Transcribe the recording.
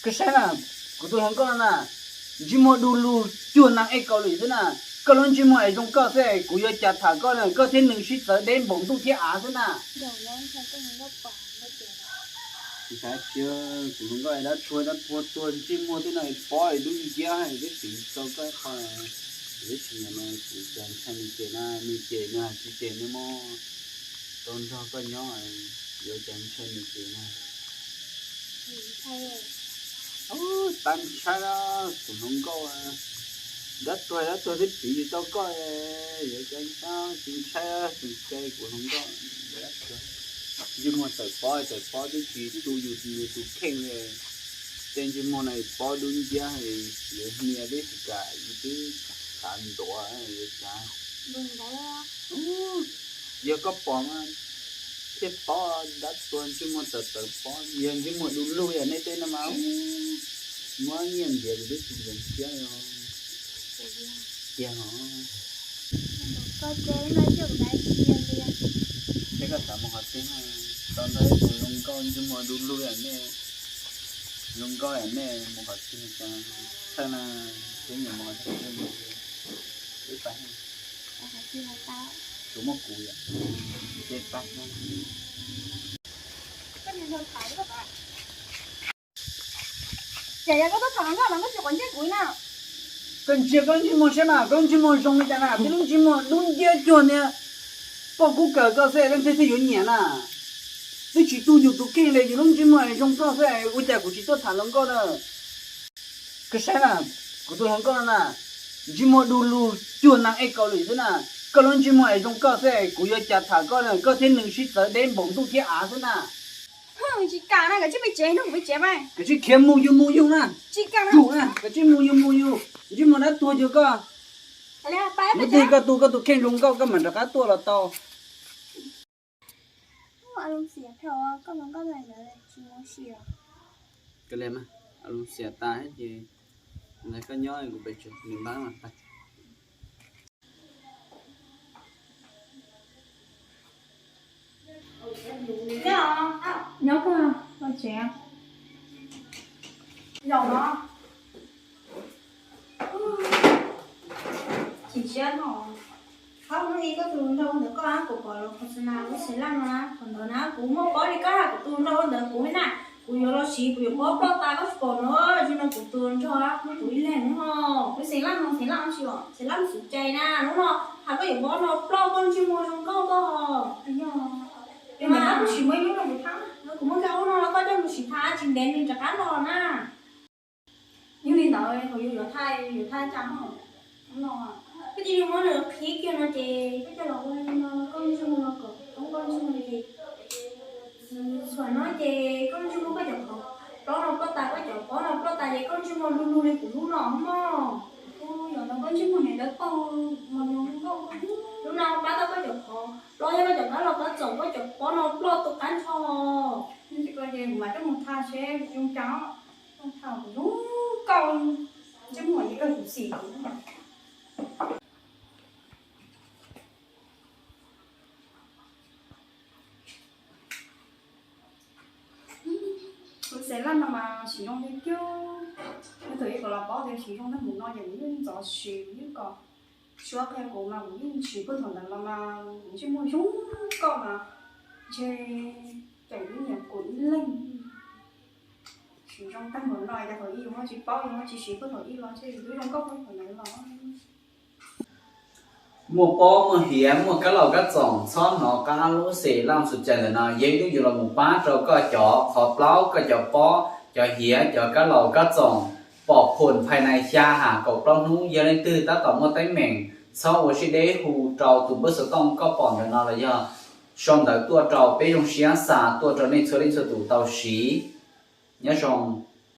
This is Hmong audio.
Koj saib na, kuv tus hluas nkauj no na, ntsej muag du lug cuag nas ej kaus lim xwb na. Koj lub ntsej muag es zoo koj xwb, kuv yuav cas tham koj na, koj thiab nws sib txawv deb npaum ntuj thiab av xwb na. Tsis xav tsis, kuv hluas nkauj dab tuag dab tuag tuag ntsej muag tej no pob dub nciab, twb tsis tau koj qho, twb tsis nyiam no, kuv cas ntshai nws ces na, nws ces nws hais tsis ces nws muab tau nrog koj nyob, yuav cas ntshai nws ces na. Tab ntshai na, kuv hluas nkauj dab tuag dab tuag twb piv tsis tau koj, yuav cas ntshai, tsis ntshai, tsis ntshai kuv hluas nkauj dab tuag. Ntsej muag tawm pob tawm pob twb tsis tu yus nws tus kheej li. Tej ntsej muag no pob dub nciab, yuav hnia twb tsis kam, yus twb xav ntuav, yuav cas. Yog koj pom mas thiaj paub, dab tuag ntsej muag tawm tawm pob, yog ntsej muag du lug yam nej tej no mas muab nyiaj ntiav kuv twb tsis ntiav thiab os. Tiag hov. Saib koj xav mus qhov twg, tau ntawd tus hluas nkauj ntsej muag du lug yam nej, hluas nkauj yam nej mus qhov twg cas txhawj na, twb nyiam mus qhov twg. Wb pais, tsuas muaj kuv yom, ces pais. Ces yog koj tuaj tham hluas nkauj los koj tsis quav ntsej kuv na. Koj ntsia koj lub ntsej muag saib mas, koj lub ntsej muag zoo li cas na, koj lub ntsej muag dub nciab cuag niag poj kub kawm koj xwb leej twg thiaj yuav nyiam na. Twb tsis tu yus tus kheej li, yus lub ntsej muag zoo koj xwb ua cas kuv tsis tuaj tham hluas nkauj na. Koj saib na, kuv tus hluas nkauj no na, ntsej muag du lug cuag nas ej kaus lim xwb na. Koj lub ntsej muag es zoo koj xwb, kuv yuav cas tham koj na, koj thiab nws sib txawv deb npaum ntuj thiab av xwb na. Tsis kam na, koj cia li peb tsev, nrog kuv peb tsev mas. Koj cia li khiav mus yus mus yus na. Tsis kam na. Koj cia li mus yus mus yus, ntsej muag dab tuag cuag koj. Mus twg koj tu koj tus kheej zoo nkauj koj mam rov qab tuaj los tau. Koj li mas, xiam tas ces ntawd koj nyob kuv pem tsev, nws npab mas tag. Nyob koj tsev. Zaum no chim siab no. Qhov hnub ib koj tus hluas nraug ntawd koj, kuv pom los qhov xwb na, lub xeem laj no na, thaum ntawd na kuv muaj pob li koj hais kuv tus hluas nraug ntawd kuv na, kuv yuav los siv kuv yuav pob ploj tas koj tsis pom no, zoo no kuv tus hluas nraug muab kuv ib leeg no. Lub xeem laj no xeem laj tsis os, xeem laj xub cai na, hnub no hais koj yuav pob no ploj koj ntsej muag zoo nkauj koj. Yog, yog mas koj sim muab ib lub no kuv thab, kuv muab kiag ub no los koj coj mus sim thab tsis ntev nws rov qab los na. Yog li ntawd thaum yus yuav thaij, yuav thaij tsam no, koj cia li muab nws qhib kiag no ces koj coj los ua li no, koj ntsej muag no kom thoob koj ntsej muag ces, txhua no ces koj ntsej muag koj cov qhov plob no ploj tas, koj cov pob no ploj tas ces koj ntsej muag du lug li kuv lub no mog. Kuv yog no koj ntsej muag niam ntawd pog, mas nws nkauj, lub no pab tau koj cov qhov plob thiab koj cov kab laus kab txoom, koj cov pob no ploj tus qab nrho. Koj ces kuv mam coj mus thaij seb zoo cas, coj thaij kuv zoo nkauj, ntsej muag ces koj kuv xim kuv. Lub xeem laj no mas siv zoo li tiag. Thaum ub kuv los paub tias siv zoo tag mus no ces kuv yeej ntxov siv, kuv yeej kom suab qhia kuv mas kuv yeej siv puag thaum ntawd los mas kuv ntsej muag zoo nkauj mas ntshe cas yeej nyiam kuv ib leeg. Siv zoo tag mus no cas thaum ub yus muaj tsis paub, yus muaj tsis siv puag thaum ub los ntshe yus twb zoo nkauj puag thaum ntawd los. Muaj pob muaj hiav muaj kab laus kab txoom, txhob hnov qab lub xeem laj xub cai ntawm no, yog ib lub yus los mus pab rau koj cov qhov plaub, koj cov pob, cov hiav, cov kab laus kab txoom, pom phum phais nais xya ham kaum plaub hnub. Yog leej twg tab tom muaj teeb meem, txhob ua siab deb, hu rau tus npawb xov tooj koj pom ntawm no los yog sau ntawv tuaj rau peb zoo siab xa tuaj rau nej txhua leej txhua tus tau siv. Nyob zoo.